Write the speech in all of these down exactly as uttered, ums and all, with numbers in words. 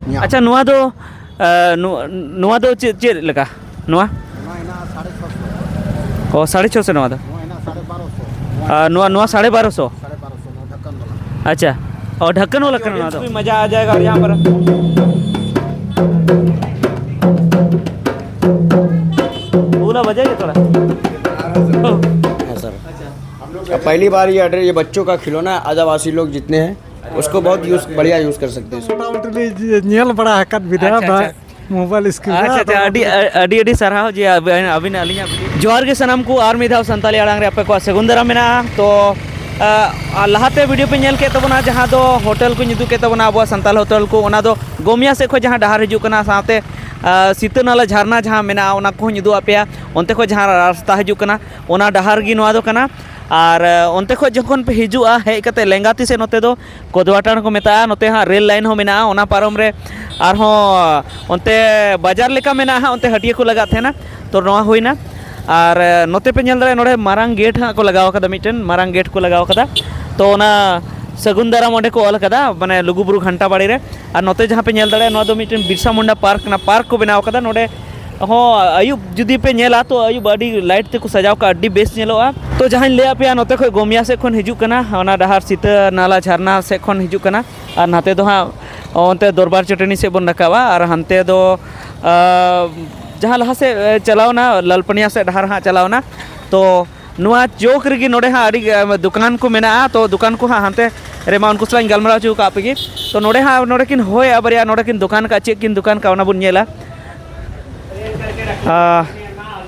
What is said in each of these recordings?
ᱟᱪᱪᱷᱟ, ᱱᱚᱣᱟ ᱫᱚ, ᱮ, ᱱᱚ-, ᱱᱚᱣᱟ ᱫᱚ ᱪᱮᱫ, ᱪᱮᱫ ᱞᱮᱠᱟ? ᱱᱚᱣᱟ? ᱱᱚᱣᱟ ᱦᱮᱱᱟᱜᱼᱟ ᱥᱟᱲᱮ ᱪᱷᱚᱥᱚ᱾ ᱚ, ᱥᱟᱲᱮ ᱪᱷᱚᱥᱚ ᱱᱚᱣᱟ ᱫᱚ? ᱱᱚᱣᱟ ᱦᱮᱱᱟᱜᱼᱟ ᱥᱟᱲᱮ ᱵᱟᱨᱚᱥᱚ᱾ ᱟᱨ ᱱᱚᱣᱟ, ᱱᱚᱣᱟ ᱥᱟᱲᱮ ᱵᱟᱨᱚᱥᱚ? ᱥᱟᱲᱮ ᱵᱟᱨᱚᱥᱚ, ᱱᱚᱣᱟ ᱰᱷᱟᱠᱠᱟᱱ ᱵᱟᱞᱟ᱾ ᱟᱪᱪᱷᱟ, ᱚ, ᱰᱷᱟᱠᱠᱟᱱ ᱵᱟᱞᱟ ᱠᱟᱱᱟ ᱱᱚᱣᱟ ᱫᱚ? ᱢᱟᱡᱟ ᱟ ᱡᱟᱭᱮᱜᱟ ᱟᱨ ᱭᱟᱦᱟᱸ ᱯᱟᱨ ᱵᱩᱞᱟ ᱵᱟᱡᱟᱭᱮ ᱛᱷᱚᱲᱟ᱾ ᱦᱮᱸ, ᱥᱟᱨ। ᱟᱪᱪᱷᱟ। अब पहली बार ये ऑर्डर, ये बच्चों का खिलौना है, आदिवासी लोग जितने हैं, उसको बहुत यूज़, बढ़िया यूज़ कर सकते हैं। ᱢᱚᱴᱟᱢᱩᱴᱤ ᱞᱤᱧ ᱧᱮᱞ ᱵᱟᱲᱟ ᱟᱠᱟᱫ ᱵᱤᱱᱟ ᱟᱪᱪᱷᱟ, ᱵᱟ-, ᱟᱪᱪᱷᱟ᱾ ᱢᱳᱵᱟᱭᱤᱞ ᱥᱠᱨᱤᱱ ᱨᱮ᱾ ᱟᱪᱪᱷᱟ, ᱟᱪᱪᱷᱟ, ᱟᱫᱚ ᱟᱹᱰᱤ, ᱟᱹᱰᱤ, ᱟᱹᱰᱤ ᱥᱟᱨᱦᱟᱣ ᱡᱮ ᱟᱵᱤᱱ, ᱟᱹᱵᱤᱱ ᱟᱹᱞᱤᱧᱟᱜ ᱵᱷᱤᱰᱤᱭᱳ᱾ ᱡᱚᱦᱟᱨ ᱜᱮ ᱥᱟᱱᱟᱢ ᱠᱚ, ᱟᱨ ᱢᱤᱫ ᱫᱷᱟᱣ ᱥᱟᱱᱛᱟᱲᱤ ᱟᱲᱟᱝ ᱨᱮ ᱟᱯᱮ ᱠᱚᱣᱟᱜ ᱥᱟᱹᱜᱩᱱ ᱫᱟᱨᱟᱢ ᱢᱮᱱᱟᱜᱼᱟ᱾ ᱛᱚ, ᱟ, ᱟᱨ ᱞᱟᱦᱟᱛᱮ ᱵᱷᱤᱰᱤᱭᱳ ᱯᱮ ᱧᱮᱞ ᱠᱮᱫ ᱛᱟᱵᱚᱱᱟ, ᱡᱟᱦᱟᱸ ᱫᱚ ᱦᱳᱴᱮᱞ ᱠᱚᱧ ᱩᱫᱩᱜ ᱠᱮᱫ ᱛᱟᱵᱚᱱᱟ, ᱟᱵᱚᱣᱟᱜ ᱥᱟᱱᱛᱟᱲ ᱦᱳᱴᱮᱞ ᱠᱚ, ᱚᱱᱟ ᱫᱚ ᱜᱳᱢᱤᱭᱟ ᱥᱮᱫ ᱠᱷᱚᱱ ᱡᱟᱦᱟᱸ ᱰᱟᱦᱟᱨ ᱦᱤᱡᱩᱜ ᱠᱟᱱᱟ, ᱥᱟᱶᱛᱮ, ᱟ, ᱥᱤᱛᱟᱹ ᱱᱟᱞᱟ ᱡᱷᱟᱨᱱᱟ ᱡᱟᱦᱟᱸ ᱢᱮᱱᱟᱜᱼᱟ, ᱚᱱᱟ ᱠᱚᱦᱚᱸᱧ ᱩᱫᱩᱜ ᱟᱫ ᱯᱮᱭᱟ᱾ ᱚᱱᱛᱮ ᱠᱷᱚᱱ ᱡᱟᱦᱟᱸ ᱨᱟᱥᱛᱟ ᱦᱤᱡᱩᱜ ᱠᱟᱱᱟ, ᱚᱱᱟ ᱰᱟᱦᱟᱨ ᱜᱮ ᱱᱚᱣᱟ ᱫᱚ ᱠᱟᱱᱟ᱾ ᱟᱨ, ᱟ, ᱚᱱᱛᱮ ᱠᱷᱚᱱ ᱡᱚᱠᱷᱚᱱ ᱯᱮ ᱦᱤᱡᱩᱜᱼᱟ, ᱦᱮᱡ ᱠᱟᱛᱮ ᱞᱮᱸᱜᱟ ᱛᱤ ᱥᱮᱫ ᱱᱚᱛᱮ ᱫᱚ ᱠᱚᱫᱣᱟᱴᱟᱲ ᱠᱚ ᱢᱮᱛᱟᱜᱼᱟ, ᱱᱚᱛᱮ ᱦᱟᱸᱜ ᱨᱮᱞ ᱞᱟᱭᱤᱱ ᱦᱚᱸ ᱢᱮᱱᱟᱜᱼᱟ, ᱚᱱᱟ ᱯᱟᱨᱚᱢ ᱨᱮ ᱟᱨᱦᱚᱸ ᱚᱱᱛᱮ ᱵᱟᱡᱟᱨ ᱞᱮᱠᱟ ᱢᱮᱱᱟᱜᱼᱟ ᱦᱟᱸᱜ, ᱚᱱᱛᱮ ᱦᱟᱹᱴᱭᱟᱹ ᱠᱚ ᱞᱟᱜᱟᱜ ᱛᱟᱦᱮᱱᱟ᱾ ᱛᱚ, ᱱᱚᱣᱟ ᱦᱩᱭᱱᱟ᱾ ᱟᱨ, ᱮ, ᱱᱚᱛᱮ ᱯᱮ ᱧᱮᱞ ᱫᱟᱲᱮᱭᱟᱜᱼᱟ, ᱱᱚᱰᱮ ᱢᱟᱨᱟᱝ ᱜᱮᱴ ᱦᱟᱸᱜ ᱠᱚ ᱞᱟᱜᱟᱣ ᱠᱟᱫᱟ, ᱢᱤᱫᱴᱮᱱ ᱢᱟᱨᱟᱝ ᱜᱮᱴ ᱠᱚ ᱞᱟᱜᱟᱣ ᱠᱟᱫᱟ᱾ ᱛᱚ, ᱚᱱᱟ ᱥᱟᱹᱜᱩᱱ ᱫᱟᱨᱟᱢ ᱚᱸᱰᱮ ᱠᱚ ᱚᱞ ᱠᱟᱫᱟ, ᱢᱟᱱᱮ ᱞᱩᱜᱩᱵᱩᱨᱩ ᱜᱷᱟᱱᱴᱟ ᱵᱟᱲᱮ ᱨᱮ᱾ ᱟᱨ ᱱᱚᱛᱮ ᱡᱟᱦᱟᱸ ᱯᱮ ᱧᱮᱞ ᱫᱟᱲᱮᱭᱟᱜᱼᱟ, ᱱᱚᱣᱟ ᱫᱚ ᱢᱤᱫᱴᱮᱱ ᱵᱤᱨᱥᱟ ᱢᱩᱱᱰᱟ ᱯᱟᱨᱠ ᱠᱟᱱᱟ, ᱯᱟᱨᱠ ᱠᱚ ᱵᱮᱱᱟᱣ ᱠᱟᱫᱟ᱾ ᱱᱚᱰᱮ ᱦᱚᱸ ᱟᱹᱭᱩᱵ ᱡᱩᱫᱤ ᱯᱮ ᱧᱮᱞᱟ, ᱛᱚ ᱟᱹᱭᱩᱵ ᱟᱹᱰᱤ ᱞᱟᱭᱤᱴ ᱛᱮᱠᱚ ᱥᱟᱡᱟᱣ ᱠᱟᱜᱼᱟ, ᱟᱹᱰᱤ ᱵᱮᱥ ᱧᱮᱞᱚᱜᱼᱟ᱾ ᱛᱚ ᱡᱟᱦᱟᱸᱧ ᱞᱟᱹᱭᱟᱫ ᱯᱮᱭᱟ, ᱱᱚᱛᱮ ᱠᱷᱚᱱ ᱜᱳᱢᱤᱭᱟ ᱥᱮᱫ ᱠᱷᱚᱱ ᱦᱤᱡᱩᱜ ᱠᱟᱱᱟ, ᱚᱱᱟ ᱰᱟᱦᱟᱨ ᱥᱤᱛᱟᱹ ᱱᱟᱞᱟ ᱡᱷᱟᱨᱱᱟ ᱥᱮᱫ ᱠᱷᱚᱱ ᱦᱤᱡᱩᱜ ᱠᱟᱱᱟ, ᱟᱨ ᱱᱟᱛᱮ ᱫᱚ ᱦᱟᱸᱜ ᱚᱱᱛᱮ ᱫᱚᱨᱵᱟᱨ ᱪᱟᱹᱴᱟᱹᱱᱤ ᱥᱮᱫ ᱵᱚᱱ ᱨᱟᱠᱟᱵᱼᱟ, ᱟᱨ ᱦᱟᱱᱛᱮ ᱫᱚ, ᱟᱸ, ᱡᱟᱦᱟᱸ ᱞᱟᱦᱟ ᱥᱮᱫ, ᱮ, ᱪᱟᱞᱟᱣᱱᱟ, ᱞᱟᱞᱯᱟᱱᱤᱭᱟ ᱥᱮᱫ ᱰᱟᱦᱟᱨ ᱦᱟᱸᱜ ᱪᱟᱞᱟᱣᱱᱟ᱾ ᱛᱚ ᱱᱚᱣᱟ ᱪᱚᱠ ᱨᱮᱜᱮ ᱱᱚᱰᱮ ᱦᱟᱸᱜ ᱟᱹᱰᱤ, ᱮ, ᱫᱚᱠᱟᱱ ᱠᱚ ᱢᱮᱱᱟᱜᱼᱟ, ᱛᱚ ᱫᱚᱠᱟᱱ ᱠᱚ ᱦᱟᱸᱜ ᱦᱟᱱᱛᱮ ᱨᱮᱢᱟ ᱩᱱᱠᱩ ᱥᱟᱞᱟᱜ ᱤᱧ ᱜᱟᱞᱢᱟᱨᱟᱣ ᱦᱚᱪᱚ ᱟᱠᱟᱫ ᱯᱮᱜᱮ᱾ ᱛᱚ ᱱᱚᱰᱮ ᱦᱟᱸᱜ, ᱱᱚᱰᱮ ᱠᱤᱱ ᱦᱚᱦᱚᱭᱟ ᱵᱟᱨᱭᱟ, ᱱᱚᱰᱮ ᱠᱤᱱ ᱫᱚᱠᱟᱱ ᱠᱟᱜᱼᱟ, ᱪᱮᱫ ᱠᱤᱱ ᱫᱚᱠᱟᱱ ᱠᱟᱜᱼᱟ ᱚᱱᱟ ᱵᱚᱱ ᱧᱮᱞᱟ᱾ ᱟ,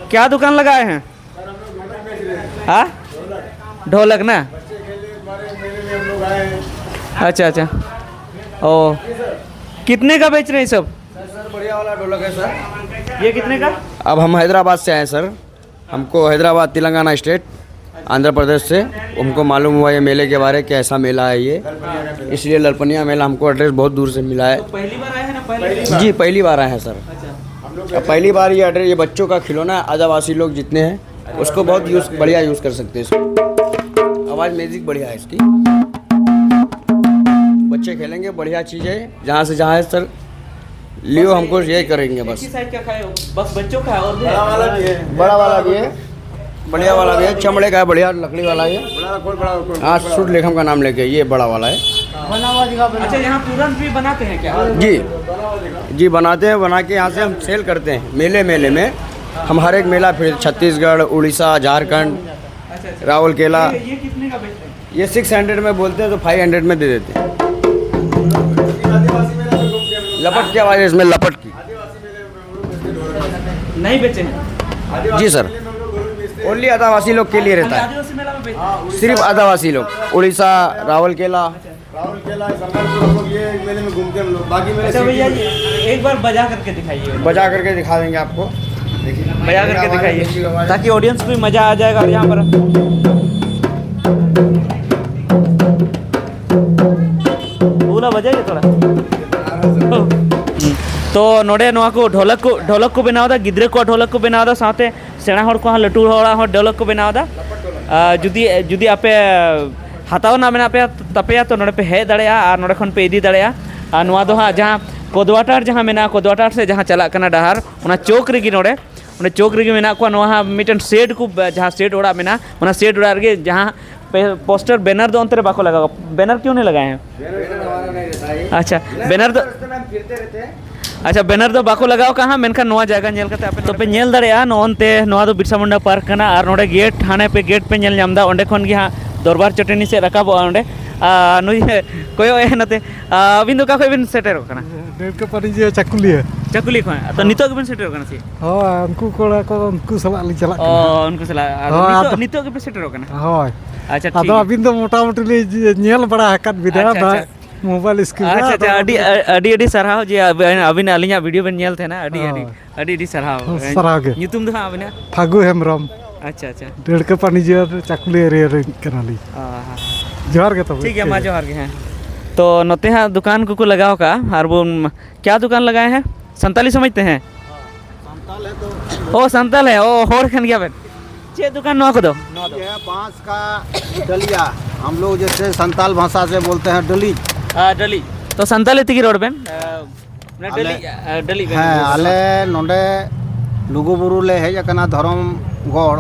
क्या दुकान लगाए हैं? हाँ, ढोलक ना। अच्छा, अच्छा। ओ, कितने का बेच रहे हैं सब? सर, बढ़िया वाला ढोलक है सर। ये कितने का? अब हम हैदराबाद से आए हैं सर। हमको हैदराबाद, तेलंगाना स्टेट, आंध्र प्रदेश से, हमको मालूम हुआ ये मेले के बारे, कैसा मेला है ये, इसलिए ललपनिया मेला हमको एड्रेस बहुत दूर से मिला है। तो पहली बार आए हैं ना, पहले? जी, पहली बार आए हैं सर। अच्छा। अब पहली बार ये एड्रेस, ये बच्चों का खिलौना है, आदिवासी लोग जितने हैं, उसको बहुत यूज़, बढ़िया यूज़ कर सकते हैं इसको। आवाज़, म्यूज़िक बढ़िया है इसकी, बच्चे खेलेंगे, बढ़िया चीज़ है। जहाँ से जहाँ है सर, लियो, हमको ये करेंगे बस। किस साइज का खाए हो? बस बच्चों का है और भी है? बड़ा वाला भी है। बड़ा वाला भी है, बढ़िया वाला भी है, चमड़े का है, बढ़िया लकड़ी वाला है। बड़ा रखो, बड़ा रखो। हाँ, सूट लेखम का नाम लेके, ये बड़ा वाला है। अच्छा, यहाँ पूरन भी बनाते हैं क्या? जी, जी, बनाते हैं। बना के यहाँ से हम सेल करते हैं मेले, मेले में। हम हर एक मेला, फिर छत्तीसगढ़, उड़ीसा, झारखंड, अच्छा, अच्छा। राउरकेला। ये, ये कितने का बेचते हैं? ये सिक्स हंड्रेड में बोलते हैं तो फाइव हंड्रेड में दे देते हैं। लपट की आवाज़ है इसमें, लपट की। नहीं बेचे हैं? जी सर, ओनली आदिवासी लोग के लिए रहता है। आदिवासी मेला में बेचते हैं? सिर्फ आदिवासी लोग, उड़ीसा, राउरकेला। राउरकेला, संबलपुर, हम लोग ये मेले में घूमते हैं हम लोग। बाकी मेले अच्छा भैया, सिटी में। ये एक बार बजा करके दिखाइए। बजा करके दिखा देंगे आपको। देखिए। बजा करके आवाज़ है, दिखाइए, देखिए आवाज़। ताकि ऑडियंस को भी मज़ा आ जाएगा। और यहाँ पर पूरा बजाइए थोड़ा। ᱛᱚ ᱱᱚᱰᱮ ᱱᱚᱣᱟ ᱠᱚ ᱰᱷᱚᱞᱚᱠ ᱠᱚ, ᱰᱷᱚᱞᱚᱠ ᱠᱚ ᱵᱮᱱᱟᱣ ᱮᱫᱟ, ᱜᱤᱫᱽᱨᱟᱹ ᱠᱚᱣᱟᱜ ᱰᱷᱚᱞᱚᱠ ᱠᱚ ᱵᱮᱱᱟᱣ ᱮᱫᱟ, ᱥᱟᱶᱛᱮ ᱥᱮᱬᱟ ᱦᱚᱲ ᱠᱚᱦᱚᱸ, ᱞᱟᱹᱴᱩ ᱦᱚᱲᱟᱜ ᱦᱚᱸ ᱰᱷᱚᱞᱚᱠ ᱠᱚ ᱵᱮᱱᱟᱣ ᱮᱫᱟ᱾ ᱟᱨ ᱡᱩᱫᱤ, ᱡᱩᱫᱤ ᱟᱯᱮ ᱦᱟᱛᱟᱣ ᱨᱮᱱᱟᱜ ᱢᱮᱱᱟᱜ ᱯᱮᱭᱟ, ᱛᱟᱯᱮᱭᱟ, ᱛᱚ ᱱᱚᱰᱮ ᱯᱮ ᱦᱮᱡ ᱫᱟᱲᱮᱭᱟᱜᱼᱟ ᱟᱨ ᱱᱚᱰᱮ ᱠᱷᱚᱱ ᱯᱮ ᱤᱫᱤ ᱫᱟᱲᱮᱭᱟᱜᱼᱟ᱾ ᱟᱨ ᱱᱚᱣᱟ ᱫᱚ ᱦᱟᱸᱜ ᱡᱟᱦᱟᱸ ᱠᱚᱫᱣᱟᱴᱟᱨ ᱡᱟᱦᱟᱸ ᱢᱮᱱᱟᱜᱼᱟ, ᱠᱚᱫᱣᱟᱴᱟᱨ ᱥᱮᱫ ᱡᱟᱦᱟᱸ ᱪᱟᱞᱟᱜ ᱠᱟᱱᱟ ᱰᱟᱦᱟᱨ, ᱚᱱᱟ ᱪᱚᱠ ᱨᱮᱜᱮ ᱱᱚᱰᱮ, ᱚᱸᱰᱮ ᱪᱚᱠ ᱨᱮᱜᱮ ᱢᱮᱱᱟᱜ ᱠᱚᱣᱟ᱾ ᱱᱚᱣᱟ ᱦᱟᱸᱜ ᱢᱤᱫᱴᱮᱱ ᱥᱮᱰ ᱠᱚ, ᱡᱟᱦᱟᱸ ᱥᱮᱰ ᱚᱲᱟᱜ ᱢᱮᱱᱟᱜᱼᱟ, ᱚᱱᱟ ᱥᱮᱰ ᱚᱲᱟᱜ ᱨᱮᱜᱮ ᱡᱟᱦᱟᱸ ᱯᱮ-, ᱯᱳᱥᱴᱟᱨ ᱵᱮᱱᱟᱨ ᱫᱚ ᱚᱱᱛᱮ ᱨᱮ ᱵᱟᱠᱚ ᱞᱟᱜᱟᱣᱟ᱾ ᱵᱮᱱᱟᱨ ᱠᱤᱭᱩ ᱱᱟᱦᱤ ᱞᱟᱜᱟᱭᱮ ᱦᱟᱭ? ᱟᱪᱪᱷᱟ, ᱵᱮᱱᱟᱨ ᱫᱚ, ᱟᱪᱪᱷᱟ, ᱵᱮᱱᱟᱨ ᱫᱚ ᱵᱟᱠᱚ ᱞᱟᱜᱟᱣ ᱠᱟᱜᱼᱟ ᱦᱟᱸᱜ, ᱢᱮᱱᱠᱷᱟᱱ ᱱᱚᱣᱟ ᱡᱟᱭᱜᱟ ᱧᱮᱞ ᱠᱟᱛᱮ ᱟᱯᱮ ᱫᱚᱯᱮ ᱧᱮᱞ ᱫᱟᱲᱮᱭᱟᱜᱼᱟ᱾ ᱱᱚᱜᱼᱚ ᱱᱚᱱᱛᱮ ᱱᱚᱣᱟ ᱫᱚ ᱵᱤᱨᱥᱟ ᱢᱩᱱᱰᱟ ᱯᱟᱨᱠ ᱠᱟᱱᱟ ᱟᱨ ᱱᱚᱰᱮ ᱜᱮᱴ, ᱦᱟᱱᱮ ᱯᱮ ᱜᱮᱴ ᱯᱮ ᱧᱮᱞ ᱧᱟᱢ ᱮᱫᱟ, ᱚᱸᱰᱮ ᱠᱷᱚᱱ ᱜᱮ ᱦᱟᱸᱜ ᱫᱚᱨᱵᱟᱨ ᱪᱟᱹᱴᱟᱹᱱᱤ ᱥᱮᱫ ᱨᱟᱠᱟᱵᱚᱜᱼᱟ ᱚᱸᱰᱮ᱾ ᱟᱨ ᱱᱩᱭ ᱠᱚᱭᱚᱜ ᱮ ᱱᱚᱛᱮ, ᱟᱨ ᱟᱹᱵᱤᱱ ᱫᱚ ᱚᱠᱟ ᱠᱷᱚᱱ ᱵᱤᱱ ᱥᱮᱴᱮᱨᱚᱜ ᱠᱟᱱᱟ? ᱰᱮᱲᱠᱟ ᱯᱟᱹᱱᱤᱡᱤᱭᱟᱹ ᱪᱟᱠᱩᱞᱤᱭᱟᱹ᱾ ᱪᱟᱠᱩᱞᱤᱭᱟᱹ ᱠᱷᱚᱱ᱾ ᱛᱚ ᱱᱤᱛᱚᱜ ᱜᱮᱵᱤᱱ ᱥᱮᱴᱮᱨᱚᱜ ᱠᱟᱱᱟ ᱥᱮ? ᱦᱳᱭ, ᱩᱱᱠᱩ ᱠᱚᱲᱟ ᱠᱚ, ᱩᱱᱠᱩ ᱥᱟᱞᱟᱜ ᱞᱤᱧ ᱪᱟᱞᱟᱜ ᱠᱟᱱᱟ᱾ ᱚ, ᱩᱱᱠᱩ ᱥᱟᱞᱟᱜ᱾ ᱟᱫᱚ ᱦᱳᱭ, ᱱᱤᱛᱚᱜ, ᱟᱫᱚ ᱱᱤᱛᱚᱜ ᱜᱮᱯᱮ ᱥᱮᱴᱮᱨᱚᱜ ᱠᱟᱱᱟ? ᱦᱳᱭ᱾ ᱟᱪᱪᱷᱟ, ᱴᱷᱤᱠ ᱟᱫᱚ ᱜᱮᱭᱟ᱾ ᱟᱹᱵᱤᱱ ᱫᱚ ᱢᱚᱴᱟᱢᱩᱴᱤ ᱞᱤᱧ ᱧᱮᱞ ᱵᱟᱲᱟ ᱟᱠᱟᱫ ᱵᱤᱱᱟ, ᱟᱪᱪᱷᱟ, ᱚᱱᱟ ᱟᱪᱪᱷᱟ᱾ ᱢᱳᱵᱟᱭᱤᱞ ᱥᱠᱨᱤᱱ ᱨᱮ, ᱟᱪᱪᱷᱟ, ᱟᱪᱪᱷᱟ, ᱟᱫᱚ ᱟᱹᱰᱤ, ᱟᱹᱰᱤ, ᱟᱹᱰᱤ ᱥᱟᱨᱦᱟᱣ ᱡᱮ ᱟᱵᱤᱱ, ᱟᱹᱵᱤᱱ ᱟᱹᱞᱤᱧᱟᱜ ᱵᱷᱤᱰᱤᱭᱳ ᱵᱤᱱ ᱧᱮᱞ ᱛᱟᱦᱮᱱᱟ᱾ ᱟᱹᱰᱤ, ᱟᱹᱰᱤ, ᱦᱳᱭ᱾ ᱟᱹᱰᱤ, ᱟᱹᱰᱤ ᱥᱟᱨᱦᱟᱣ᱾ ᱦᱳᱭ, ᱥᱟᱨᱦᱟᱣ ᱜᱮ᱾ ᱧᱩᱛᱩᱢ ᱫᱚ ᱦᱟᱸᱜ ᱟᱹᱵᱤᱱᱟᱜ? ᱯᱷᱟᱹᱜᱩ ᱦᱮᱢᱵᱨᱚᱢ᱾ ᱟᱪᱪᱷᱟ, ᱟᱪᱪᱷᱟ᱾ ᱰᱟᱹᱲᱠᱟᱹ ᱯᱟᱹᱱᱤᱡᱤᱭᱟᱹ ᱪᱟᱠᱩᱞᱤ ᱮᱨᱤᱭᱟ ᱨᱮᱱ ᱠᱟᱱᱟᱞᱤᱧ᱾ ᱚ, ᱦᱚᱸ᱾ ᱡᱚᱦᱟᱨ ᱜᱮ ᱛᱚᱵᱮ᱾ ᱴᱷᱤᱠ ᱜᱮᱭᱟ, ᱢᱟ ᱡᱚᱦᱟᱨ ᱜᱮ, ᱦᱮᱸ᱾ ᱛᱚ ᱱᱚᱛᱮ ᱦᱟᱸᱜ ᱫᱚᱠᱟᱱ ᱠᱚᱠᱚ ᱞᱟᱜᱟᱣ ᱠᱟᱜᱼᱟ, ᱟᱨ ᱵᱚᱱ, ᱠᱭᱟ ᱫᱚᱠᱟᱱ ᱞᱟᱜᱟᱭ ᱦᱮᱸ? ᱥᱟᱱᱛᱟᱞᱤ ᱥᱚᱢᱟᱡᱽ ᱛᱮ ᱦᱮᱸ? ᱥᱟᱱᱛᱟᱞ ᱦᱮᱸ ᱛᱚ᱾ ᱚ, ᱥᱟᱱᱛᱟᱞ ᱦᱮᱸ, ᱚ, ᱦᱚᱲ ᱠᱟᱱ ᱜᱮᱭᱟ ᱵᱮᱱ᱾ ᱪᱮᱫ ᱫᱚᱠᱟᱱ ᱱᱚᱣᱟ ᱠᱚᱫᱚ? ᱱᱚᱣᱟ ᱫᱚ? ये है बांस का डलिया, हम लोग जैसे संताल भाषा से बोलते हैं डली। ᱦᱮᱸ, ᱰᱟᱹᱞᱤ᱾ ᱛᱚ ᱥᱟᱱᱛᱟᱞᱤ ᱛᱮᱜᱮ ᱨᱚᱲ ᱵᱮᱱ᱾ ᱚᱱᱟ ᱟᱞᱮ ᱰᱟᱹᱞᱤᱡ, ᱟ, ᱰᱟᱹᱞᱤᱡ ᱵᱮᱱ ᱦᱮᱸ, ᱞᱟᱹᱭ ᱟᱞᱮ ᱱᱚᱰᱮ ᱞᱩᱜᱩᱵᱩᱨᱩ ᱞᱮ ᱦᱮᱡ ᱟᱠᱟᱱᱟ ᱫᱷᱚᱨᱚᱢᱜᱚᱲ,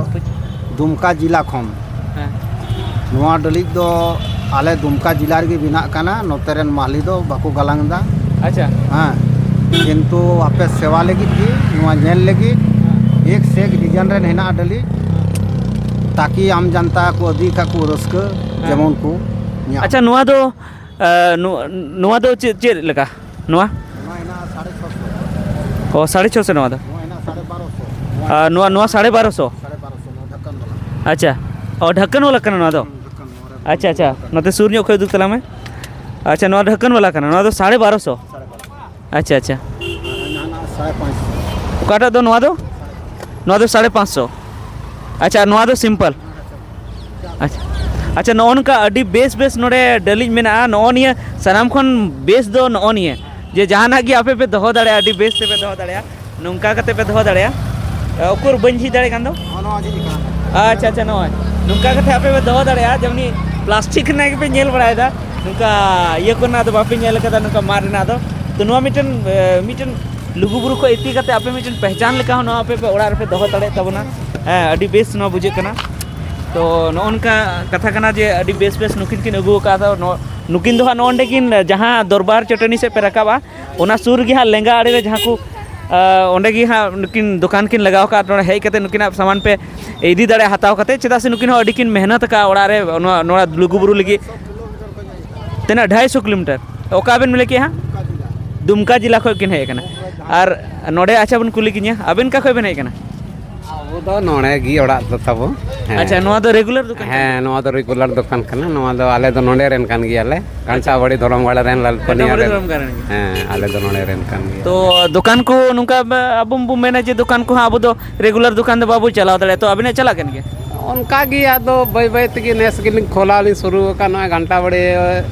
ᱫᱩᱢᱠᱟ ᱡᱮᱞᱟ ᱠᱷᱚᱱ᱾ ᱦᱮᱸ᱾ ᱱᱚᱣᱟ ᱰᱟᱹᱞᱤᱡ ᱫᱚ ᱟᱞᱮ ᱫᱩᱢᱠᱟ ᱡᱮᱞᱟ ᱨᱮᱜᱮ ᱵᱮᱱᱟᱜ ᱠᱟᱱᱟ, ᱱᱚᱛᱮ ᱨᱮᱱ ᱢᱟᱦᱞᱤ ᱫᱚ ᱵᱟᱠᱚ ᱜᱟᱞᱟᱝ ᱮᱫᱟ᱾ ᱟᱪᱪᱷᱟ᱾ ᱦᱮᱸ, ᱠᱤᱱᱛᱩ ᱟᱯᱮ ᱥᱮᱵᱟ ᱞᱟᱹᱜᱤᱫ ᱜᱮ, ᱱᱚᱣᱟ ᱧᱮᱞ ᱞᱟᱹᱜᱤᱫ, ᱮᱠ ᱥᱮ ᱮᱠ ᱰᱤᱡᱟᱭᱤᱱ ᱨᱮᱱ ᱦᱮᱱᱟᱜᱼᱟ ᱰᱟᱹᱞᱤᱡ, ᱛᱟᱠᱤ ᱟᱢ ᱡᱟᱱᱛᱟ ᱠᱚ ᱟᱹᱫᱤ ᱠᱷᱟᱡ ᱠᱚ ᱨᱟᱹᱥᱠᱟᱹ, ᱦᱮᱸ᱾ ᱡᱮᱢᱚᱱ ᱠᱚ ᱧᱟᱢ᱾ ᱟᱪᱪᱷᱟ, ᱱᱚᱣᱟ ᱫᱚ, ᱟ, ᱱᱚ-, ᱱᱚᱣᱟ ᱫᱚ ᱪᱮᱫ, ᱪᱮᱫ ᱞᱮᱠᱟ? ᱱᱚᱣᱟ? ᱱᱚᱣᱟ ᱦᱮᱱᱟᱜᱼᱟ ᱥᱟᱲᱮ ᱪᱷᱚᱥᱚ᱾ ᱚ, ᱥᱟᱲᱮ ᱪᱷᱚᱥᱚ ᱱᱚᱣᱟ ᱫᱚ? ᱱᱚᱣᱟ ᱦᱮᱱᱟᱜᱼᱟ ᱥᱟᱲᱮ ᱵᱟᱨᱚᱥᱚ᱾ ᱟᱨ ᱱᱚᱣᱟ, ᱱᱚᱣᱟ ᱥᱟᱲᱮ ᱵᱟᱨᱚᱥᱚ? ᱥᱟᱲᱮ ᱵᱟᱨᱚᱥᱚ, ᱱᱚᱣᱟ ᱰᱷᱟᱠᱚᱱ ᱵᱟᱞᱟ᱾ ᱟᱪᱪᱷᱟ᱾ ᱚ, ᱰᱷᱟᱠᱚᱱ ᱵᱟᱞᱟ ᱠᱟᱱᱟ ᱱᱚᱣᱟ ᱫᱚ? ᱦᱩᱸ, ᱰᱷᱟᱠᱚᱱ, ᱱᱚᱣᱟ ᱨᱮ ᱟᱪᱪᱷᱟ, ᱟᱪᱪᱷᱟ᱾ ᱰᱷᱟᱠᱚᱱ ᱵᱟᱞᱟ᱾ ᱱᱚᱛᱮ ᱥᱩᱨ ᱧᱚᱜ ᱠᱷᱚᱡ ᱩᱫᱩᱜ ᱛᱟᱞᱟᱝ ᱢᱮ᱾ ᱟᱪᱪᱷᱟ, ᱱᱚᱣᱟ ᱰᱷᱟᱠᱚᱱ ᱵᱟᱞᱟ ᱠᱟᱱᱟ᱾ ᱱᱚᱣᱟ ᱫᱚ ᱥᱟᱲᱮ ᱵᱟᱨᱚᱥᱚ? ᱥᱟᱲᱮ ᱵᱟᱨᱚᱥᱚ᱾ ᱟᱪᱪᱷᱟ, ᱟᱪᱪᱷᱟ᱾ ᱟᱨ ᱦᱟᱱᱟ ᱥᱟᱲᱮ ᱯᱟᱸᱪᱥᱚ᱾ ᱚᱠᱟᱴᱟᱜ ᱫᱚ ᱱᱚᱣᱟ ᱫᱚ? ᱱᱚᱣᱟ ᱫᱚ ᱥᱟᱲᱮ ᱯᱟᱸᱪᱥᱚ᱾ ᱟᱪᱪᱷᱟ, ᱱᱚᱣᱟ ᱫᱚ simple? ᱟᱪᱪᱷᱟ, ᱟᱪᱪᱷᱟ, ᱱᱚᱜᱼᱚ ᱱᱚᱝᱠᱟ ᱟᱹᱰᱤ ᱵᱮᱥ ᱵᱮᱥ ᱱᱚᱰᱮ ᱰᱟᱹᱞᱤᱡ ᱢᱮᱱᱟᱜᱼᱟ᱾ ᱱᱚᱜᱼᱚ ᱱᱤᱭᱟᱹ ᱥᱟᱱᱟᱢ ᱠᱷᱚᱱ ᱵᱮᱥ ᱫᱚ ᱱᱚᱜᱼᱚ ᱱᱤᱭᱟᱹ, ᱡᱮ ᱡᱟᱦᱟᱱᱟᱜ ᱜᱮ ᱟᱯᱮ ᱯᱮ ᱫᱚᱦᱚ ᱫᱟᱲᱮᱭᱟᱜᱼᱟ, ᱟᱹᱰᱤ ᱵᱮᱥ ᱛᱮᱯᱮ ᱫᱚᱦᱚ ᱫᱟᱲᱮᱭᱟᱜᱼᱟ᱾ ᱱᱚᱝᱠᱟ ᱠᱟᱛᱮ ᱯᱮ ᱫᱚᱦᱚ ᱫᱟᱲᱮᱭᱟᱜᱼᱟ᱾ ᱮ, ᱩᱠᱩᱨ ᱵᱟᱹᱧ ᱡᱷᱤᱡ ᱫᱟᱲᱮᱭᱟᱜ ᱠᱟᱱ ᱫᱚ? ᱱᱚᱜᱼᱚ ᱱᱚᱣᱟ ᱡᱷᱤᱡ ᱠᱟᱱᱟ᱾ ᱟᱪᱪᱷᱟ, ᱟᱪᱪᱷᱟ, ᱱᱚᱜᱼᱚᱭ ᱱᱚᱝᱠᱟ ᱠᱟᱛᱮ ᱟᱯᱮ ᱯᱮ ᱫᱚᱦᱚ ᱫᱟᱲᱮᱭᱟᱜᱼᱟ, ᱡᱮᱢᱱᱤ plastic ᱨᱮᱱᱟᱜ ᱜᱮᱯᱮ ᱧᱮᱞ ᱵᱟᱲᱟᱭᱮᱫᱟ, ᱱᱚᱝᱠᱟ ᱤᱭᱟᱹ ᱠᱚᱨᱮᱱᱟᱜ ᱫᱚ ᱵᱟᱯᱮ ᱧᱮᱞ ᱠᱟᱫᱟ, ᱱᱚᱝᱠᱟ ᱢᱟᱫ ᱨᱮᱱᱟᱜ ᱫᱚ᱾ ᱛᱚ, ᱱᱚᱣᱟ ᱢᱤᱫᱴᱮᱱ, ᱮ, ᱢᱤᱫᱴᱮᱱ ᱞᱩᱜᱩᱵᱩᱨᱩ ᱠᱷᱚᱱ ᱤᱫᱤ ᱠᱟᱛᱮ ᱟᱯᱮ ᱢᱤᱫᱴᱮᱱ ᱯᱮᱦᱪᱟᱱ ᱞᱮᱠᱟ ᱦᱚᱸ ᱱᱚᱣᱟ ᱟᱯᱮ ᱯᱮ ᱚᱲᱟᱜ ᱨᱮᱯᱮ ᱫᱚᱦᱚ ᱫᱟᱲᱮᱭᱟᱜ ᱛᱟᱵᱚᱱᱟ᱾ ᱦᱮᱸ, ᱟᱹᱰᱤ ᱵᱮᱥ ᱱᱚᱣᱟ ᱵᱩᱡᱷᱟᱹᱜ ᱠᱟᱱᱟ᱾ ᱛᱚ, ᱱᱚᱜᱼᱚ ᱱᱚᱝᱠᱟ ᱠᱟᱛᱷᱟ ᱠᱟᱱᱟ ᱡᱮ ᱟᱹᱰᱤ ᱵᱮᱥ ᱵᱮᱥ ᱱᱩᱠᱤᱱ ᱠᱤᱱ ᱟᱹᱜᱩ ᱟᱠᱟᱫᱟ᱾ ᱱᱚ-, ᱱᱩᱠᱤᱱ ᱫᱚ ᱦᱟᱸᱜ ᱱᱚᱜᱼᱚ ᱱᱚᱸᱰᱮ ᱠᱤᱱ, ᱡᱟᱦᱟᱸ ᱫᱚᱨᱵᱟᱨ ᱪᱟᱹᱴᱟᱹᱱᱤ ᱥᱮᱫ ᱯᱮ ᱨᱟᱠᱟᱵᱼᱟ, ᱚᱱᱟ ᱥᱩᱨ ᱨᱮᱜᱮ ᱦᱟᱸᱜ ᱞᱮᱸᱜᱟ ᱟᱲᱮ ᱨᱮ ᱡᱟᱦᱟᱸ ᱠᱚ, ᱟ, ᱚᱸᱰᱮ ᱜᱮ ᱦᱟᱸᱜ ᱱᱩᱠᱤᱱ ᱫᱚᱠᱟᱱ ᱠᱤᱱ ᱞᱟᱜᱟᱣ ᱟᱠᱟᱫ᱾ ᱱᱚᱰᱮ ᱦᱮᱡ ᱠᱟᱛᱮ ᱱᱩᱠᱤᱱᱟᱜ ᱥᱟᱢᱟᱱ ᱯᱮ ᱤᱫᱤ ᱫᱟᱲᱮᱭᱟᱜᱼᱟ, ᱦᱟᱛᱟᱣ ᱠᱟᱛᱮ, ᱪᱮᱫᱟᱜ ᱥᱮ ᱱᱩᱠᱤᱱ ᱦᱚᱸ ᱟᱹᱰᱤ ᱠᱤᱱ ᱢᱮᱦᱱᱚᱛ ᱟᱠᱟᱫᱼᱟ ᱚᱲᱟᱜ ᱨᱮ, ᱱᱚᱣᱟ, ᱱᱚᱣᱟ ᱞᱩᱜᱩᱵᱩᱨᱩ ᱞᱟᱹᱜᱤᱫ᱾ ᱛᱤᱱᱟᱹᱜ, ᱰᱷᱟᱭ ᱥᱚ ᱠᱤᱞᱳᱢᱤᱴᱟᱨ? ᱚᱠᱟ ᱵᱮᱱ ᱞᱟᱹᱭ ᱠᱮᱜᱼᱟ ᱦᱟᱸᱜ? ᱫᱩᱢᱠᱟ ᱡᱮᱞᱟ ᱠᱷᱚᱱ ᱠᱤᱱ ᱦᱮᱡ ᱟᱠᱟᱱᱟ᱾ ᱟᱨ ᱱᱚᱰᱮ, ᱟᱪᱪᱷᱟ, ᱵᱚᱱ ᱠᱩᱞᱤ ᱠᱤᱱᱟ, ᱟᱵᱮᱱ ᱚᱠᱟ ᱠᱷᱚᱱ ᱵᱮᱱ ᱦᱮᱡ ᱟᱠᱟᱱᱟ? ᱟᱵᱚ ᱫᱚ ᱱᱚᱰᱮ ᱜᱮ ᱚᱲᱟᱜ ᱫᱚ ᱛᱟᱵᱚ᱾ ᱦᱮᱸ᱾ ᱟᱪᱪᱷᱟ, ᱱᱚᱣᱟ ᱫᱚ regular ᱫᱚᱠᱟᱱ ᱠᱟᱱᱟ? ᱦᱮᱸ, ᱱᱚᱣᱟ ᱫᱚ regular ᱫᱚᱠᱟᱱ ᱠᱟᱱᱟ᱾ ᱱᱚᱣᱟ ᱫᱚ ᱟᱞᱮ ᱫᱚ ᱱᱚᱰᱮ ᱨᱮᱱ ᱠᱟᱱ ᱜᱮᱭᱟᱞᱮ, ᱟᱪᱪᱷᱟ᱾ ᱜᱷᱟᱱᱴᱟᱵᱟᱲᱤ ᱫᱷᱚᱨᱚᱢᱜᱟᱲ ᱨᱮᱱ, ᱞᱟᱞᱯᱟᱹᱱᱤᱭᱟ ᱜᱷᱟᱱᱴᱟᱵᱟᱲᱤ ᱨᱮᱱ᱾ ᱫᱷᱚᱨᱚᱢᱜᱟᱲ ᱨᱮᱱ ᱜᱮ? ᱦᱮᱸ, ᱟᱞᱮ ᱫᱚ ᱱᱚᱰᱮ ᱨᱮᱱ ᱠᱟᱱ ᱜᱮᱭᱟ᱾ ᱛᱚ, ᱫᱚᱠᱟᱱ ᱠᱚ ᱱᱚᱝᱠᱟ ᱵᱟ-, ᱟᱵᱚ ᱵᱚᱱ ᱢᱮᱱᱟ ᱡᱮ ᱫᱚᱠᱟᱱ ᱠᱚᱦᱚᱸ ᱟᱵᱚ ᱫᱚ regular ᱫᱚᱠᱟᱱ ᱫᱚ ᱵᱟᱵᱚ ᱪᱟᱞᱟᱣ ᱫᱟᱲᱮᱭᱟᱜᱼᱟ, ᱛᱚ ᱟᱵᱤᱱᱟᱜ ᱪᱟᱞᱟᱜ ᱠᱟᱱ ᱜᱮᱭᱟ? ᱚᱱᱠᱟ ᱜᱮ, ᱟᱫᱚ ᱵᱟᱹᱭ ᱵᱟᱹᱭ ᱛᱮᱜᱮ ᱱᱮᱥ ᱜᱮᱞᱤᱧ ᱠᱷᱚᱞᱟᱣ ᱞᱤᱧ ᱥᱩᱨᱩ ᱟᱠᱟᱫ ᱱᱚᱜᱼᱚᱭ ᱜᱷᱟᱱᱴᱟᱵᱟᱲᱤ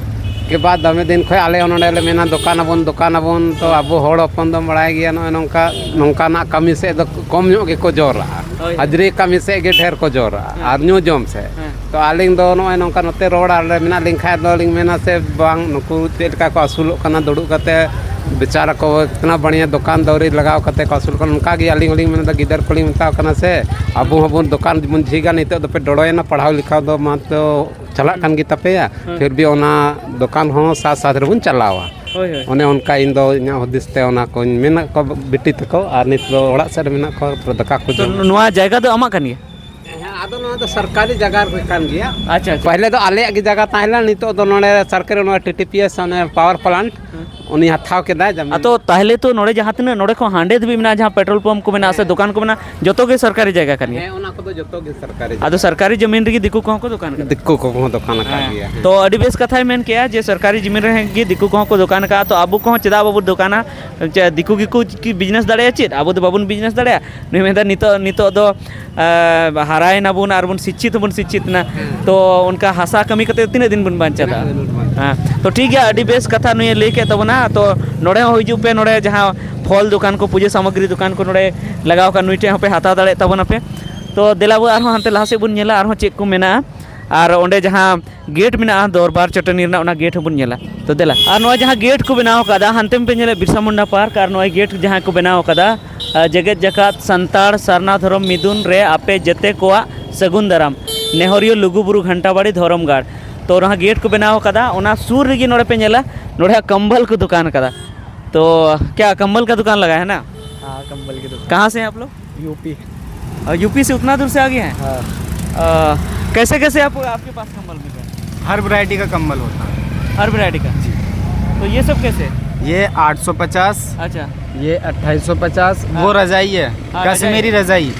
ᱜᱮ ᱵᱟᱫ ᱫᱚᱢᱮ ᱫᱤᱱ ᱠᱷᱚᱱ ᱟᱞᱮ ᱦᱚᱸ ᱱᱚᱰᱮ ᱞᱮ ᱢᱮᱱᱟ ᱫᱚᱠᱟᱱ ᱟᱵᱚᱱ, ᱫᱚᱠᱟᱱ ᱟᱵᱚᱱ, ᱛᱚ ᱟᱵᱚ ᱦᱚᱲ ᱦᱚᱯᱚᱱ ᱫᱚᱢ ᱵᱟᱲᱟᱭ ᱜᱮᱭᱟ, ᱱᱚᱜᱼᱚᱭ ᱱᱚᱝᱠᱟ, ᱱᱚᱝᱠᱟᱱᱟᱜ ᱠᱟᱹᱢᱤ ᱥᱮᱫ ᱫᱚ ᱠᱚᱢ ᱧᱚᱜ ᱜᱮᱠᱚ ᱡᱳᱨᱟᱜᱼᱟ᱾ ᱦᱳᱭ᱾ ᱦᱟᱡᱽᱨᱤ ᱠᱟᱹᱢᱤ ᱥᱮᱫ ᱜᱮ ᱰᱷᱮᱨ ᱠᱚ ᱡᱳᱨᱟᱜᱼᱟ, ᱦᱮᱸ᱾ ᱟᱨ ᱧᱩ ᱡᱚᱢ ᱥᱮᱫ᱾ ᱦᱮᱸ᱾ ᱛᱚ ᱟᱹᱞᱤᱧ ᱫᱚ ᱱᱚᱜᱼᱚᱭ ᱱᱚᱝᱠᱟ ᱱᱚᱛᱮ ᱨᱚᱲ ᱟᱞᱮ ᱢᱮᱱᱟᱜ ᱞᱤᱧ ᱠᱷᱟᱡ ᱫᱚᱞᱤᱧ ᱢᱮᱱᱟ ᱥᱮ ᱵᱟᱝ, ᱱᱩᱠᱩ ᱪᱮᱫ ᱞᱮᱠᱟ ᱠᱚ ᱟᱹᱥᱩᱞᱚᱜ ᱠᱟᱱᱟ, ᱫᱩᱲᱩᱵ ᱠᱟᱛᱮ ᱵᱮᱪᱟᱨᱟ ᱠᱚ ᱤᱛᱱᱟ ᱵᱟᱲᱤᱭᱟ ᱫᱚᱠᱟᱱ ᱫᱟᱣᱨᱤ ᱞᱟᱜᱟᱣ ᱠᱟᱛᱮ ᱠᱚ ᱟᱹᱥᱩᱞ ᱠᱟᱱᱟ᱾ ᱚᱱᱠᱟ ᱜᱮ ᱟᱹᱞᱤᱧ ᱦᱚᱸᱞᱤᱧ ᱢᱮᱱᱫᱟ, ᱜᱤᱫᱟᱹᱨ ᱠᱚᱞᱤᱧ ᱢᱮᱛᱟᱣ ᱠᱟᱱᱟ ᱥᱮ, ᱟᱵᱚ ᱦᱚᱸᱵᱚᱱ ᱫᱚᱠᱟᱱ ᱵᱚᱱ ᱡᱷᱤᱡᱟ, ᱱᱤᱛᱚᱜ ᱫᱚᱯᱮ ᱰᱚᱲᱚᱭᱮᱱᱟ, ᱯᱟᱲᱦᱟᱣ ᱞᱮᱠᱷᱟ ᱫᱚ ᱢᱟ ᱛᱚ ᱪᱟᱞᱟᱜ ᱠᱟᱱ ᱜᱮ ᱛᱟᱯᱮᱭᱟ, ᱦᱮᱸ᱾ ᱯᱷᱤᱨ ᱵᱷᱤ ᱚᱱᱟ ᱫᱚᱠᱟᱱ ᱦᱚᱸ ᱥᱟᱛ ᱥᱟᱛ ᱨᱮᱵᱚᱱ ᱪᱟᱞᱟᱣᱟ᱾ ᱦᱳᱭ, ᱦᱳᱭ᱾ ᱚᱱᱮ ᱚᱱᱠᱟ ᱤᱧ ᱫᱚ ᱤᱧᱟᱹᱜ ᱦᱩᱫᱤᱥ ᱛᱮ ᱚᱱᱟ ᱠᱚᱧ ᱢᱮᱱᱟᱜ ᱠᱚᱣᱟ ᱵᱤᱴᱤ ᱛᱟᱠᱚ, ᱟᱨ ᱱᱤᱛ ᱫᱚ ᱚᱲᱟᱜ ᱥᱮᱫ ᱨᱮ ᱢᱮᱱᱟᱜ ᱠᱚᱣᱟ, ᱫᱟᱠᱟ ᱠᱚ ᱛᱚ ᱡᱚᱢ᱾ ᱱᱚᱣᱟ ᱡᱟᱭᱜᱟ ᱫᱚ ᱟᱢᱟᱜ ᱠᱟᱱ ᱜᱮᱭᱟ? ᱦᱮᱸ, ᱟᱫᱚ ᱱᱚᱣᱟ ᱫᱚ ᱥᱚᱨᱠᱟᱨᱤ ᱡᱟᱭᱜᱟ ᱨᱮ ᱠᱟᱱ ᱜᱮᱭᱟ᱾ ᱟᱪᱪᱷᱟ, ᱟᱪᱪᱷᱟ᱾ ᱯᱟᱦᱞᱮ ᱫᱚ ᱟᱞᱮᱭᱟᱜ ᱜᱮ ᱡᱟᱭᱜᱟ ᱛᱟᱦᱮᱸ ᱞᱮᱱᱟ, ᱱᱤᱛᱚᱜ ᱫᱚ ᱱᱚᱰᱮ ᱥᱚᱨᱠᱟᱨᱤ ᱱᱚᱣᱟ ᱴᱤ ᱴᱤ ᱯᱤ ᱮᱥ ᱚᱱᱮ ᱯᱟᱣᱟᱨ ᱯᱞᱟᱱᱴ ᱦᱮᱸ᱾ ᱩᱱᱤ ᱦᱟᱛᱟᱣ ᱠᱮᱫᱟᱭ ᱡᱟᱢᱤᱱ᱾ ᱟᱫᱚ ᱛᱟᱦᱞᱮ ᱛᱚ ᱱᱚᱰᱮ ᱡᱟᱦᱟᱸ ᱛᱤᱱᱟᱹᱜ ᱱᱚᱰᱮ ᱠᱷᱚᱱ ᱦᱟᱸᱰᱮ ᱫᱷᱟᱹᱵᱤᱡ ᱢᱮᱱᱟᱜᱼᱟ, ᱡᱟᱦᱟᱸ ᱯᱮᱴᱨᱳᱞ ᱯᱟᱢᱯ ᱠᱚ ᱢᱮᱱᱟᱜᱼᱟ ᱥᱮ ᱦᱮᱸ᱾ ᱫᱚᱠᱟᱱ ᱠᱚ ᱢᱮᱱᱟᱜᱼᱟ, ᱡᱚᱛᱚ ᱜᱮ ᱥᱚᱨᱠᱟᱨᱤ ᱡᱟᱭᱜᱟ ᱠᱟᱱ ᱜᱮᱭᱟ᱾ ᱦᱮᱸ, ᱚᱱᱟ ᱠᱚᱫᱚ ᱡᱚᱛᱚ ᱜᱮ ᱥᱚᱨᱠᱟᱨᱤ ᱟᱫᱚ ᱡᱟᱭᱜᱟ᱾ ᱥᱚᱨᱠᱟᱨᱤ ᱡᱟᱢᱤᱱ ᱨᱮᱜᱮ ᱫᱤᱠᱩ ᱠᱚᱦᱚᱸ ᱠᱚ ᱫᱚᱠᱟᱱ ᱟᱠᱟᱫ ᱫᱤᱠᱩ ᱠᱚᱦᱚᱸ ᱫᱚᱠᱟᱱ ᱟᱠᱟᱫ ᱦᱮᱸ᱾ ᱜᱮᱭᱟ, ᱦᱮᱸ᱾ ᱛᱚ ᱟᱹᱰᱤ ᱵᱮᱥ ᱠᱟᱛᱷᱟᱭ ᱢᱮᱱ ᱠᱮᱜᱼᱟ ᱡᱮ ᱥᱚᱨᱠᱟᱨᱤ ᱡᱟᱢᱤᱱ ᱨᱮ ᱜᱮ ᱫᱤᱠᱩ ᱠᱚᱦᱚᱸ ᱠᱚ ᱫᱚᱠᱟᱱ ᱟᱠᱟᱫᱼᱟ, ᱛᱚ ᱟᱵᱚ ᱠᱚᱦᱚᱸ ᱪᱮᱫᱟᱜ ᱵᱟᱵᱚ ᱫᱚᱠᱟᱱᱟ? ᱪᱮᱫ ᱫᱤᱠᱩ ᱜᱮᱠᱚ ᱠᱤ ᱵᱤᱡᱽᱱᱮᱥ ᱫᱟᱲᱮᱭᱟᱜᱼᱟ? ᱪᱮᱫ ᱟᱵᱚ ᱫᱚ ᱵᱟᱵᱚᱱ ᱵᱤᱡᱽᱱᱮᱥ ᱫᱟᱲᱮᱭᱟᱜᱼᱟ? ᱱᱩᱭ ᱢᱮᱱᱫᱟ ᱱᱤᱛᱚᱜ, ᱱᱤᱛᱚᱜ ᱫᱚ ᱮᱸ, ᱦᱟᱨᱟᱭᱮᱱᱟ ᱵᱚᱱ ᱟᱨ ᱵᱚᱱ ᱥᱤᱪᱪᱷᱤᱛ ᱦᱚᱸᱵᱚᱱ ᱥᱤᱪᱪᱷᱤᱛ ᱮᱱᱟ᱾ ᱦᱮᱸ᱾ ᱛᱚ ᱚᱱᱠᱟ ᱦᱟᱥᱟ ᱠᱟᱹᱢᱤ ᱠᱟᱛᱮ ᱛᱤᱱᱟᱹᱜ ᱫᱤᱱ ᱵᱚᱱ ᱵᱟᱧᱪᱟᱣ ᱛᱤᱱᱟᱹᱜ ᱫᱟᱲᱮᱭᱟᱜᱼᱟ? ᱫᱤᱱ ᱵᱚᱱ ᱵᱟᱧᱪᱟᱣ ᱦᱮᱸ᱾ ᱛᱚ ᱴᱷᱤᱠ ᱜᱮᱭᱟ, ᱟᱹᱰᱤ ᱵᱮᱥ ᱠᱟᱛᱷᱟ ᱱᱩᱭᱮ ᱞᱟᱹᱭ ᱠᱮᱫ ᱛᱟᱵᱚᱱᱟ᱾ ᱛᱚ ᱱᱚᱰᱮ ᱦᱚᱸ ᱦᱤᱡᱩᱜ ᱯᱮ, ᱱᱚᱰᱮ ᱡᱟᱦᱟᱸ ᱯᱷᱚᱞ ᱫᱚᱠᱟᱱ ᱠᱚ, ᱯᱩᱡᱟᱹ ᱥᱟᱢᱚᱜᱨᱤ ᱫᱚᱠᱟᱱ ᱠᱚ ᱱᱚᱰᱮ ᱞᱟᱜᱟᱣ ᱟᱠᱟᱫ, ᱱᱩᱭ ᱴᱷᱮᱱ ᱦᱚᱸᱯᱮ ᱦᱟᱛᱟᱣ ᱫᱟᱲᱮᱭᱟᱜ ᱛᱟᱵᱚᱱᱟᱯᱮ᱾ ᱛᱚ ᱫᱮᱞᱟ ᱵᱚ ᱟᱨᱦᱚᱸ ᱦᱟᱱᱛᱮ ᱞᱟᱦᱟ ᱥᱮᱫ ᱵᱚᱱ ᱧᱮᱞᱟ, ᱟᱨᱦᱚᱸ ᱪᱮᱫ ᱠᱚ ᱢᱮᱱᱟᱜᱼᱟ᱾ ᱟᱨ ᱚᱸᱰᱮ ᱡᱟᱦᱟᱸ ᱜᱮᱴ ᱢᱮᱱᱟᱜᱼᱟ ᱫᱚᱨᱵᱟᱨ ᱪᱟᱹᱴᱟᱹᱱᱤ ᱨᱮᱱᱟᱜ, ᱚᱱᱟ ᱜᱮᱴ ᱦᱚᱸᱵᱚᱱ ᱧᱮᱞᱟ᱾ ᱛᱚ ᱫᱮᱞᱟ, ᱟᱨ ᱱᱚᱣᱟ ᱡᱟᱦᱟᱸ ᱜᱮᱴ ᱠᱚ ᱵᱮᱱᱟᱣ ᱟᱠᱟᱫᱟ, ᱦᱟᱱᱛᱮ ᱯᱮ ᱧᱮᱞᱮᱫ ᱵᱤᱨᱥᱟ ᱢᱩᱱᱰᱟ ᱯᱟᱨᱠ, ᱟᱨ ᱱᱚᱣᱟ ᱜᱮᱴ ᱡᱟᱦᱟᱸ ᱠᱚ ᱵᱮᱱᱟᱣ ᱟᱠᱟᱫᱟ, ᱟᱨ ᱡᱮᱜᱮᱛ ᱡᱟᱠᱟᱛ ᱥᱟᱱᱛᱟᱲ ᱥᱟᱨᱱᱟ ᱫᱷᱚᱨᱚᱢ ᱢᱤᱫᱩᱱ ᱨᱮ ᱟᱯᱮ ᱡᱮᱛᱮ ᱠᱚᱣᱟᱜ ᱥᱟᱹᱜᱩᱱ ᱫᱟᱨᱟᱢ, ᱱᱮᱦᱚᱨᱤᱭᱟᱹ ᱞᱩᱜᱩᱵᱩᱨᱩ ᱜᱷᱟᱱᱴᱟᱵᱟᱲᱤ ᱫᱷᱚᱨᱚᱢ ᱜᱟᱲ᱾ ᱛᱚ ᱚᱱᱟ ᱜᱮᱴ ᱠᱚ ᱵᱮᱱᱟᱣ ᱟᱠᱟᱫᱟ, ᱚᱱᱟ ᱥᱩᱨ ᱨᱮᱜᱮ ᱱᱚᱰᱮ ᱯᱮ ᱧᱮᱞᱟ, ᱱᱚᱰᱮ ᱦᱟᱸᱜ ᱠᱚᱢᱵᱚᱞ ᱠᱚ ᱫᱚᱠᱟᱱ ᱟᱠᱟᱫᱟ᱾ तो क्या कंबल का दुकान लगा है ना? हाँ, कंबल की दुकान। कहाँ से हैं आप लोग? यूपी। और यूपी से उतना दूर से आ गए हैं? हाँ। अ, कैसे कैसे आपको, आपके पास कंबल मिल रहा है? हर वैरायटी का कंबल होता है। हर वैरायटी का? जी। तो ये सब कैसे? ये आठ सौ पचास। अच्छा। ये अट्ठाईस सौ पचास। हाँ। वो रजाई है, हाँ, कश्मीरी रजाई। रजाई।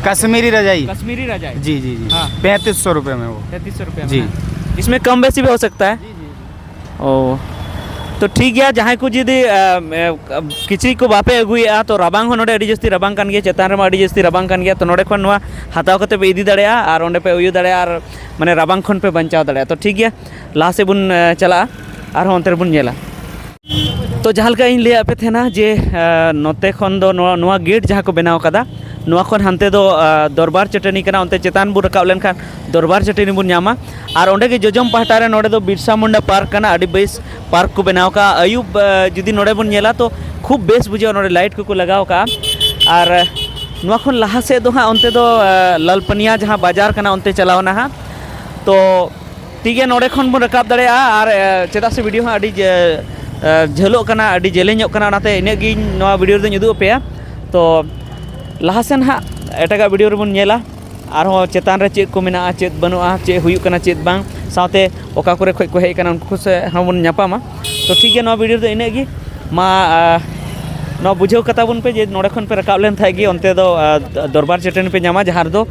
कश्मीरी रजाई। कश्मीरी रजाई। जी, जी, जी। हाँ। पैंतीस सौ रुपये में वो। पैंतीस सौ रुपये में, जी। हाँ। इसमें कम बेसी भी हो सकता है? जी, जी, जी। ᱚ, ᱛᱚ ᱴᱷᱤᱠ ᱜᱮᱭᱟ, ᱡᱟᱦᱟᱸᱭ ᱠᱚ ᱡᱩᱫᱤ, ᱟᱢ, ᱮ, ᱠᱤᱪᱨᱤᱡ ᱠᱚ ᱵᱟᱯᱮ ᱟᱹᱜᱩᱭᱮᱫᱼᱟ, ᱛᱚ ᱨᱟᱵᱟᱝ ᱦᱚᱸ ᱱᱚᱰᱮ ᱟᱹᱰᱤ ᱡᱟᱹᱥᱛᱤ ᱨᱟᱵᱟᱝ ᱠᱟᱱ ᱜᱮᱭᱟ, ᱪᱮᱛᱟᱱ ᱨᱮᱢᱟ ᱟᱹᱰᱤ ᱡᱟᱹᱥᱛᱤ ᱨᱟᱵᱟᱝ ᱠᱟᱱ ᱜᱮᱭᱟ, ᱛᱚ ᱱᱚᱰᱮ ᱠᱷᱚᱱ ᱱᱚᱣᱟ ᱦᱟᱛᱟᱣ ᱠᱟᱛᱮ ᱯᱮ ᱤᱫᱤ ᱫᱟᱲᱮᱭᱟᱜᱼᱟ ᱟᱨ ᱚᱸᱰᱮ ᱯᱮ ᱩᱭᱩ ᱫᱟᱲᱮᱭᱟᱜᱼᱟ ᱟᱨ ᱢᱟᱱᱮ ᱨᱟᱵᱟᱝ ᱠᱷᱚᱱ ᱯᱮ ᱵᱟᱧᱪᱟᱣ ᱫᱟᱲᱮᱭᱟᱜᱼᱟ᱾ ᱛᱚ ᱴᱷᱤᱠ ᱜᱮᱭᱟ, ᱞᱟᱦᱟ ᱥᱮᱫ ᱵᱚᱱ, ᱮ, ᱪᱟᱞᱟᱜᱼᱟ, ᱟᱨᱦᱚᱸ ᱚᱱᱛᱮ ᱨᱮᱵᱚᱱ ᱧᱮᱞᱟ᱾ ᱛᱚ ᱡᱟᱦᱟᱸ ᱞᱮᱠᱟ ᱤᱧ ᱞᱟᱹᱭᱟᱫ ᱯᱮ ᱛᱟᱦᱮᱱᱟ ᱡᱮ ᱱᱚᱛᱮ ᱠᱷᱚᱱ ᱫᱚ ᱱᱚᱣᱟ ᱱᱚᱣᱟ ᱜᱮᱴ ᱡᱟᱦᱟᱸ ᱠᱚ ᱵᱮᱱᱟᱣ ᱠᱟᱫᱟ, ᱱᱚᱣᱟ ᱠᱷᱚᱱ ᱦᱟᱱᱛᱮ ᱫᱚ ᱫᱚᱨᱵᱟᱨ ᱪᱟᱹᱴᱟᱹᱱᱤ ᱠᱟᱱᱟ, ᱚᱱᱛᱮ ᱪᱮᱛᱟᱱ ᱵᱚᱱ ᱨᱟᱠᱟᱵ ᱞᱮᱱᱠᱷᱟᱱ ᱫᱚᱨᱵᱟᱨ ᱪᱟᱹᱴᱟᱹᱱᱤ ᱵᱚᱱ ᱧᱟᱢᱟ᱾ ᱟᱨ ᱚᱸᱰᱮ ᱜᱮ ᱡᱚᱡᱚᱢ ᱯᱟᱦᱴᱟ ᱨᱮ ᱱᱚᱰᱮ ᱫᱚ ᱵᱤᱨᱥᱟ ᱢᱩᱱᱰᱟ ᱯᱟᱨᱠ ᱠᱟᱱᱟ, ᱟᱹᱰᱤ ᱵᱮᱥ ᱯᱟᱨᱠ ᱠᱚ ᱵᱮᱱᱟᱣ ᱠᱟᱜᱼᱟ᱾ ᱟᱹᱭᱩᱵ ᱡᱩᱫᱤ ᱱᱚᱰᱮ ᱵᱚᱱ ᱧᱮᱞᱟ ᱛᱚ ᱠᱷᱩᱵ ᱵᱮᱥ ᱵᱩᱡᱷᱟᱹᱜᱼᱟ, ᱱᱚᱰᱮ ᱞᱟᱭᱤᱴ ᱠᱚᱠᱚ ᱞᱟᱜᱟᱣ ᱠᱟᱜᱼᱟ᱾ ᱟᱨ ᱱᱚᱣᱟ ᱠᱷᱚᱱ ᱞᱟᱦᱟ ᱥᱮᱫ ᱫᱚ ᱦᱟᱸᱜ ᱚᱱᱛᱮ ᱫᱚ ᱞᱟᱞᱯᱟᱹᱱᱤᱭᱟ ᱡᱟᱦᱟᱸ ᱵᱟᱡᱟᱨ ᱠᱟᱱᱟ ᱚᱱᱛᱮ ᱪᱟᱞᱟᱣ ᱮᱱᱟ ᱦᱟᱸᱜ᱾ ᱛᱚ ᱴᱷᱤᱠ ᱜᱮᱭᱟ, ᱱᱚᱰᱮ ᱠᱷᱚᱱ ᱵᱚᱱ ᱨᱟᱠᱟᱵ ᱫᱟᱲᱮᱭᱟᱜᱼᱟ᱾ ᱟᱨ ᱪᱮᱫᱟᱜ ᱥᱮ ᱵᱷᱤᱰᱤᱭᱳ ᱦᱚᱸ ᱟᱹᱰᱤ ᱡᱷᱟᱹᱞᱚᱜ ᱠᱟᱱᱟ, ᱟᱹᱰᱤ ᱡᱮᱞᱮᱧᱚᱜ ᱠᱟᱱᱟ, ᱚᱱᱟᱛᱮ ᱤᱱᱟᱹᱜ ᱜᱤᱧ ᱱᱚᱣᱟ ᱵᱷᱤᱰᱤᱭᱳ ᱨᱮᱫᱚᱧ ᱩᱫᱩᱜ ᱟᱯᱮᱭᱟ᱾ ᱛᱚ ᱞᱟᱦᱟ ᱥᱮᱱ ᱦᱟᱸᱜ ᱮᱴᱟᱜᱟᱜ ᱵᱷᱤᱰᱤᱭᱳ ᱨᱮᱵᱚᱱ ᱧᱮᱞᱟ ᱟᱨᱦᱚᱸ ᱪᱮᱛᱟᱱ ᱨᱮ ᱪᱮᱫ ᱠᱚ ᱢᱮᱱᱟᱜᱼᱟ, ᱪᱮᱫ ᱵᱟᱹᱱᱩᱜᱼᱟ, ᱪᱮᱫ ᱦᱩᱭᱩᱜ ᱠᱟᱱᱟ, ᱪᱮᱫ ᱵᱟᱝ, ᱥᱟᱶᱛᱮ ᱚᱠᱟ ᱠᱚᱨᱮ ᱠᱷᱚᱱ ᱠᱚ ᱦᱮᱡ ᱟᱠᱟᱱᱟ ᱩᱱᱠᱩ ᱥᱮ ᱦᱚᱸᱵᱚᱱ ᱧᱟᱯᱟᱢᱟ᱾ ᱛᱚ ᱴᱷᱤᱠ ᱜᱮᱭᱟ, ᱱᱚᱣᱟ ᱵᱷᱤᱰᱤᱭᱳ ᱨᱮᱫᱚ ᱤᱱᱟᱹᱜ ᱜᱮ᱾ ᱢᱟ ᱱᱚᱣᱟ ᱵᱩᱡᱷᱟᱹᱣ ᱠᱟᱛᱟ ᱵᱚᱱ ᱯᱮ ᱡᱮ ᱱᱚᱰᱮ ᱠᱷᱚᱱ ᱯᱮ ᱨᱟᱠᱟᱵ ᱞᱮᱱ ᱠᱷᱟᱡ ᱜᱮ ᱚᱱᱛᱮ ᱫᱚ ᱫᱚᱨᱵᱟᱨ ᱪᱟᱹᱴᱟᱹᱱᱤ ᱯᱮ ᱧᱟᱢᱟ, ᱡᱟᱦᱟᱸ ᱨᱮᱫᱚ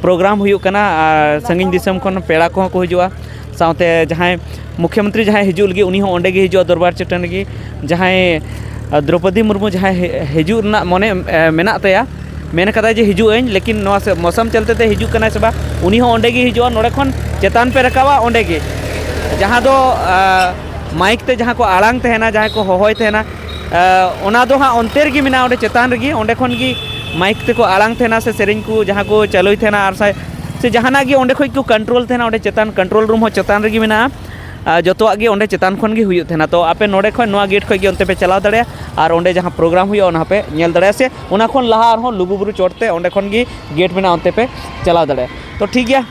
ᱯᱨᱳᱜᱨᱟᱢ ᱦᱩᱭᱩᱜ ᱠᱟᱱᱟ ᱟᱨ ᱥᱟᱺᱜᱤᱧ ᱫᱤᱥᱚᱢ ᱠᱷᱚᱱ ᱯᱮᱲᱟ ᱠᱚᱦᱚᱸ ᱠᱚ ᱦᱤᱡᱩᱜᱼᱟ᱾ ᱥᱟᱶᱛᱮ ᱡᱟᱦᱟᱸᱭ ᱢᱩᱠᱷᱭᱚᱢᱚᱱᱛᱨᱤ ᱡᱟᱦᱟᱸᱭ ᱦᱤᱡᱩᱜ ᱞᱟᱹᱜᱤᱫ ᱩᱱᱤ ᱦᱚᱸ ᱚᱸᱰᱮ ᱜᱮ ᱦᱤᱡᱩᱜᱼᱟ ᱫᱚᱨᱵᱟᱨ ᱪᱟᱹᱴᱟᱹᱱᱤ ᱜᱮ᱾ ᱡᱟᱦᱟᱸᱭ ᱫᱨᱚᱯᱚᱫᱤ ᱢᱩᱨᱢᱩ ᱡᱟᱦᱟᱸᱭ ᱦᱤᱡᱩᱜ ᱨᱮᱱᱟᱜ ᱢᱚᱱᱮ ᱢᱮᱱᱟᱜ ᱛᱟᱭᱟ, ᱢᱮᱱ ᱠᱟᱫᱟᱭ ᱡᱮ ᱦᱤᱡᱩᱜ ᱟᱹᱧ, ᱞᱮᱠᱤᱱ ᱱᱚᱣᱟ ᱢᱚᱥᱟᱢ ᱪᱟᱞᱛᱮ ᱛᱮ ᱦᱤᱡᱩᱜ ᱠᱟᱱᱟᱭ ᱥᱮ ᱵᱟᱝ, ᱩᱱᱤ ᱦᱚᱸ ᱚᱸᱰᱮ ᱜᱮ ᱦᱤᱡᱩᱜᱼᱟ᱾ ᱱᱚᱰᱮ ᱠᱷᱚᱱ ᱪᱮᱛᱟᱱ ᱯᱮ ᱨᱟᱠᱟᱵᱟ ᱚᱸᱰᱮ ᱜᱮ, ᱡᱟᱦᱟᱸ ᱫᱚ ᱢᱟᱭᱤᱠ ᱛᱮ ᱡᱟᱦᱟᱸ ᱠᱚ ᱟᱲᱟᱝ ᱛᱟᱦᱮᱱᱟ, ᱡᱟᱦᱟᱸᱭ ᱠᱚ ᱦᱚᱦᱚᱭ ᱛᱟᱦᱮᱱᱟ, ᱚᱱᱟ ᱫᱚ ᱦᱟᱸᱜ ᱚᱱᱛᱮ ᱨᱮᱜᱮ ᱢᱮᱱᱟᱜᱼᱟ, ᱚᱸᱰᱮ ᱪᱮᱛᱟᱱ ᱨᱮᱜᱮ᱾ ᱚᱸᱰᱮ ᱠᱷᱚᱱ ᱜᱮ ᱢᱟᱭᱤᱠ ᱛᱮᱠᱚ ᱟᱲᱟᱝ ᱛᱟᱦᱮᱱᱟ ᱥᱮ ᱥᱮᱨᱮᱧ ᱠᱚ ᱡᱟᱦᱟᱸ ᱠᱚ ᱪᱟᱹᱞᱩᱭ ᱛᱟᱦᱮᱱᱟ ᱟᱨ ᱥᱮ ᱡᱟᱦᱟᱱᱟᱜ ᱜᱮ ᱚᱸᱰᱮ ᱠᱷᱚᱱ ᱠᱚ ᱠᱚᱱᱴᱨᱳᱞ ᱛᱟᱦᱮᱱᱟ᱾ ᱚᱸᱰᱮ ᱪᱮᱛᱟᱱ ᱠᱚᱱᱴᱨᱳᱞ ᱨᱩᱢ ᱦᱚᱸ ᱪᱮᱛᱟᱱ ᱨᱮᱜᱮ ᱢᱮᱱᱟᱜᱼᱟ᱾ ᱡᱚᱛᱚᱣᱟᱜ ᱜᱮ ᱚᱸᱰᱮ ᱪᱮᱛᱟᱱ ᱠᱷᱚᱱ ᱜᱮ ᱦᱩᱭᱩᱜ ᱛᱟᱦᱮᱱᱟ᱾ ᱛᱚ ᱟᱯᱮ ᱱᱚᱰᱮ ᱠᱷᱚᱱ ᱱᱚᱣᱟ ᱜᱮᱴ ᱠᱷᱚᱱ ᱜᱮ ᱚᱱᱛᱮ ᱯᱮ ᱪᱟᱞᱟᱣ ᱫᱟᱲᱮᱭᱟᱜᱼᱟ ᱟᱨ ᱚᱸᱰᱮ ᱡᱟᱦᱟᱸ ᱯᱨᱳᱜᱨᱟᱢ ᱦᱩᱭᱩᱜᱼᱟ ᱚᱱᱟ ᱦᱚᱸᱯᱮ ᱧᱮᱞ ᱫᱟᱲᱮᱭᱟᱜᱼᱟ, ᱥᱮ ᱚᱱᱟ ᱠᱷᱚᱱ ᱞᱟᱦᱟ ᱟᱨᱦᱚᱸ ᱞᱩᱜᱩᱵᱩᱨᱩ ᱪᱚᱴ ᱛᱮ ᱚᱸᱰᱮ ᱠᱷᱚᱱ ᱜᱮ ᱜᱮᱴ ᱢᱮᱱᱟᱜᱼᱟ, ᱚᱱᱛᱮ ᱯᱮ ᱪᱟᱞᱟᱣ ᱫᱟᱲᱮᱭᱟᱜᱼᱟ᱾ ᱛᱚ ᱴᱷᱤᱠ ᱜᱮᱭᱟ,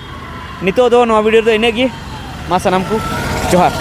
ᱱᱤᱛᱚᱜ ᱫᱚ ᱱᱚᱣᱟ ᱵᱷᱤᱰᱤᱭᱳ ᱨᱮᱫᱚ ᱤᱱᱟᱹᱜ ᱜᱮ᱾ ᱢᱟ ᱥᱟᱱᱟᱢ ᱠᱚ ᱡᱚᱦᱟᱨ᱾